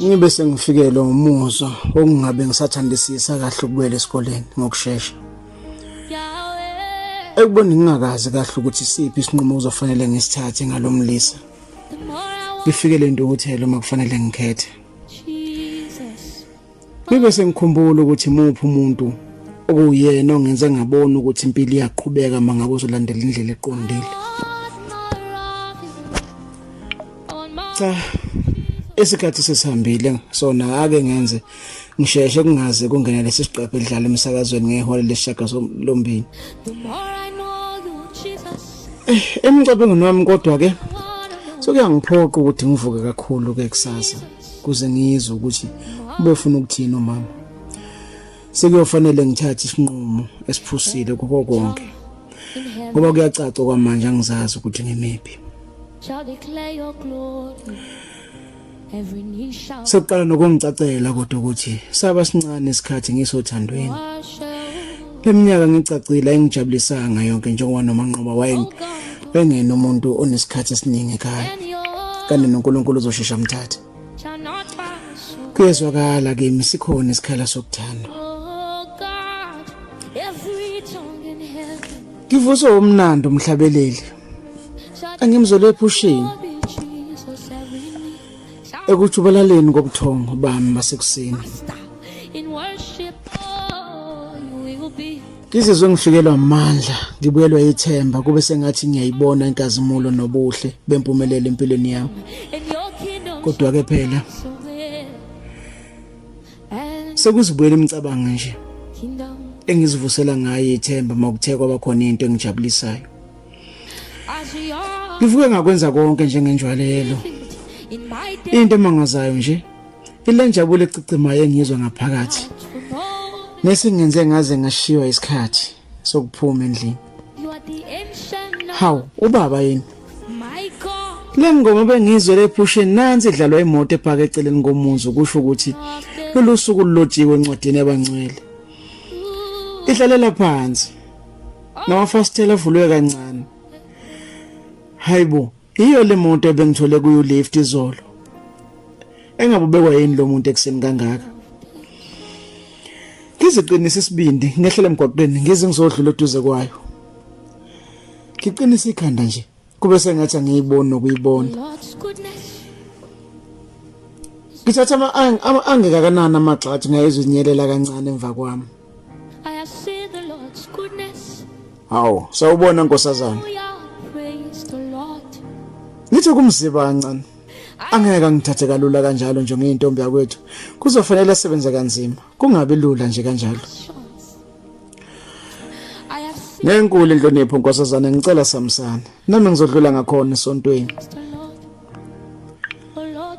Ngibe sengifikelwa umuzwa wokungabe ngisathandisisa kahle ukubuyela esikoleni ngokushesha. Ekubeni ngingakazi kahle ukuthi isiphi isinqumo kuzofanele ngisithathe ngalomlisa. Ngifike le ntukuthelo uma kufanele ngikhethe. Ngibe sengikhumbula ukuthi imuphi umuntu okuwuyena ongenze ngabona ukuthi impilo iyaqhubeka uma ngabe uzolandela indlela eqondile. Cha, isikhathi sesihambile sona ake ngenze ngisheshe kungaze kungene lesi siqephu edlala emsakazweni ngehora lesishagalombili. Eh, emcabangweni wami kodwa ke sokuyangiphoqa ukuthi ngivuke kakhulu ke kusasa kuze ngizwe ukuthi ubefuna ukuthini umama. Sekuyofanele ngithathe isinqumo esiphusile kukho konke. Ngoba kuyacaca kwamanje angizazi ukuthi ngimiphi. Sekuqala nokungicacela kodwa ukuthi saba sincane isikhathi ngisothandweni. Leminyaka ngicacile ayingijabulisanga yonke njengoba noManqoba waye engena umuntu onesikhathi esiningi ekhaya. Kanti noNkulunkulu uzoshesha amthathe. Kuyezwakala kimi sikhona isikhala sokuthandwa. Ngivuswe umnandi umhlabeleli. Angimzole ephusheni. Ekujubalaleni kobuthongo bami basekuseni. Ngizizwe ngifikelwa amandla, ngibuyelwa ithemba kube sengathi ngiyayibona inkazimulo nobuhle bempumelelo empilweni yami. Kodwa ke phela sekuzibuyela imicabango nje engizivusela ngayo ithemba makuthe kwaba khona into engijabulisayo. Ngivuke ngakwenza konke njengenjwalelo. Into emangazayo nje ile njabulo ecicimayo engiyizwa ngaphakathi. Nesingenze ngaze ngashiywa isikhathi sokuphuma endlini. Hawu, ubaba yini? Le ngoma bengizwe lephusheni nansi idlalwa imoto ephaka eceleni komuzi kusho ukuthi lolu suku lulotshiwe encwadini yabangcwele. Ihlalela phansi. Namafasitela avulwe kancane. Hayibo, iyo le moto ebengithole kuyo lift izolo. Engabubekwa yini lo muntu ekuseni kangaka? Ngiziqinise isibindi ngehlele emgwaqweni ngize ngizodlula eduze kwayo. Ngiqinise ikhanda nje kube sengathi angiyiboni nokuyibona. Ngithatha ama angekakanani amagxathu ngayizwa inyelela kancane emva kwami. Hawu, sawubona nkosazana. Ngithi kumziba kancane. Angeke angithathe kalula kanjalo nje ngiyintombi yakwethu. Kuzofanele asebenze kanzima. Kungabi lula nje kanjalo. Ngenkulu inhlonipho nkosazana ngicela samsana. Nami ngizodlula ngakhona esontweni.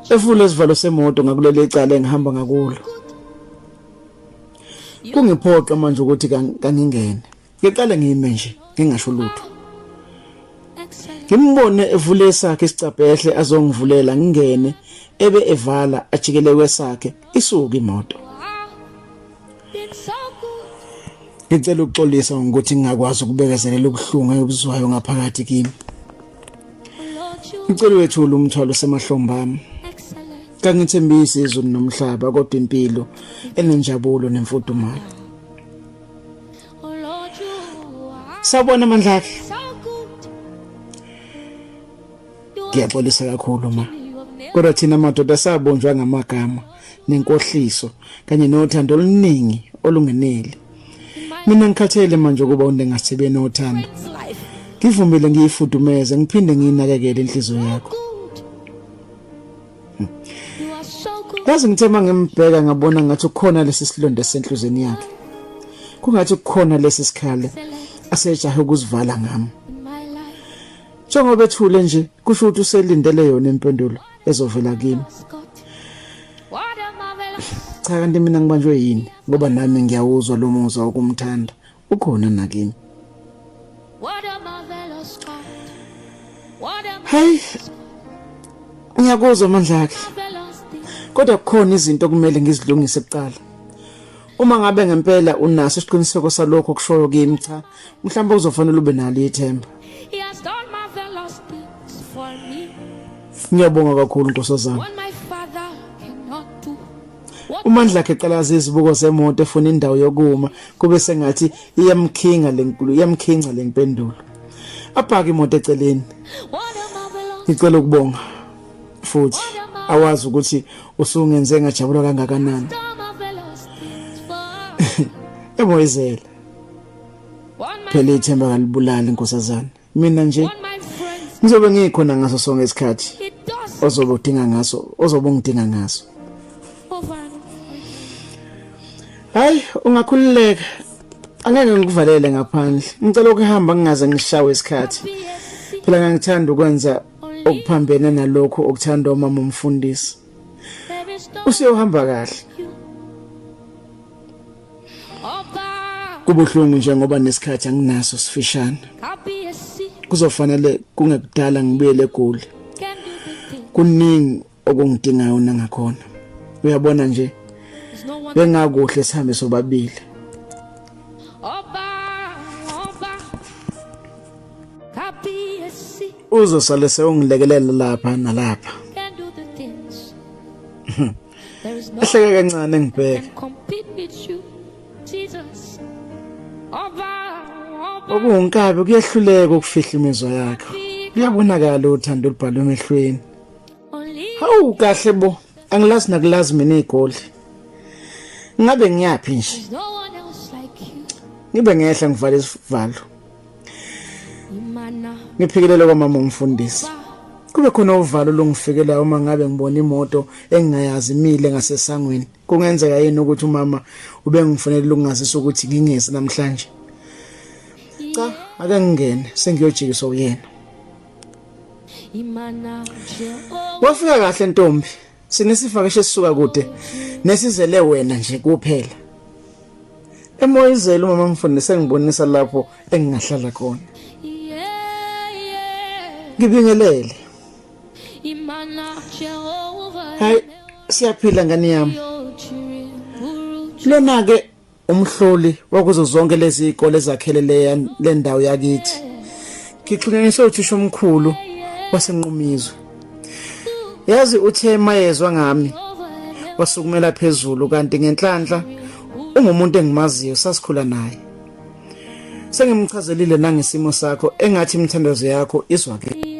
Efule isivalo semoto ngakuleli icala engihamba ngakulo. Kungiphoqa manje ukuthi kangingene. Ngiqale ngime nje ngingasho lutho. Ngimbone evule esakhe isicabha ehle azongivulela ngingene ebe evala ajikele kwesakhe isuke imoto. Ngicela ukuxolisa ngokuthi ngingakwazi ukubekezelela ubuhlungu engibuzwayo ngaphakathi kimi. Ngicela wethule umthwalo osemahlombe ami. Kangithembisi izulu nomhlaba kodwa impilo enenjabulo nemfudumalo. Sawubona amandla akhe. Ngiyaxolisa kakhulu ma. Kodwa thina madoda sabunjwa ngamagama nenkohliso kanye nothando oluningi olungeneli. Mina ngikhathele manje ukuba undengasithebe nothando. Ngivumile ngiyifudumeze ngiphinde ngiyinakekele inhliziyo yakho. Yazi ngithe mangimbheka ngabona ngathi kukhona lesi silonda esenhluzweni yakhe. Kungathi kukhona lesi sikhale asejahe ukuzivala ngami. Njengoba ethule nje kusho ukuthi uselindele yona impendulo ezovela kimi. Cha kanti mina ngibanjwe yini ngoba nami ngiyawuzwa lo muzwa wokumthanda ukhona nakimi. Hey ngiyakuzwa amandla akhe. Kodwa kukhona izinto okumele ngizilungise kuqala. Uma ngabe ngempela unaso isiqiniseko salokho okushoyo kimi cha, mhlawumbe uzofanele ube nalo ithemba. Ngiyabonga kakhulu nkosazana. UMandla akhe eqalaza izibuko zemoto efuna indawo yokuma kube sengathi iyamkhinga lenkulu iyamkhinca lempendulo. Abhake imoto eceleni. Ngicela ukubonga futhi awazi ukuthi usungenze ngajabula kangakanani. Emoyizela. Phela ithemba kalibulali nkosazana. Mina nje ngizobe ngikhona ngaso sonke isikhathi ozobe udinga ngaso ozobe ungidinga ngaso. Hayi ungakhululeka. Angeke ngikuvalele ngaphandle. Ngicela ukuhamba ngingaze ngishawe isikhathi. Phela ngangithanda ukwenza okuphambene nalokho okuthandwa umama umfundisi. Useyohamba kahle. Kubuhlungu nje ngoba nesikhathi anginaso sifishane. Kuzofanele kungekudala ngibuyele eGoli. Kuningi okungidingayo nangakhona. Uyabona nje bengakuhle sihambe sobabili. Uzosale sewungilekelela lapha nalapha. Ehleke kancane ngibheke. Okuwunkabi kuyehluleka ukufihla imizwa yakho. Kuyabonakala uthando olubhalwe emehlweni. Hawu kahle bo, angilazi nakulazi mina igoli. Ngabe ngiyaphi nje? Ngibe ngehla ngivala isivalo. Ngiphikelele kwamama umfundisi. Kube khona uvalo olungifikelayo uma ngabe ngibona imoto engingayazi imile ngasesangweni. Kungenzeka yini ukuthi umama ubengifonela ukungazisa ukuthi ngingezi namhlanje? Cha, ake ngingene sengiyojikiswa uyena. Wafika kahle ntombi. Sinesivakashi esisuka kude nesizele wena nje kuphela. Emoyizela umama mfundisi engibonisa lapho engingahlala khona. Ngibingelele. Hayi siyaphila ngane yami. Lona ke umhloli wakuzo zonke lezi zikole ezakhele le ndawo yakithi. Ngixhunyaniswe uthisha omkhulu wasenqumizwe. Yazi uthe mayezwa ngami wasukumela phezulu kanti ngenhlanhla ungumuntu engimaziyo sasikhula naye. Sengimchazelile nangesimo sakho engathi imithandazo yakho izwakele.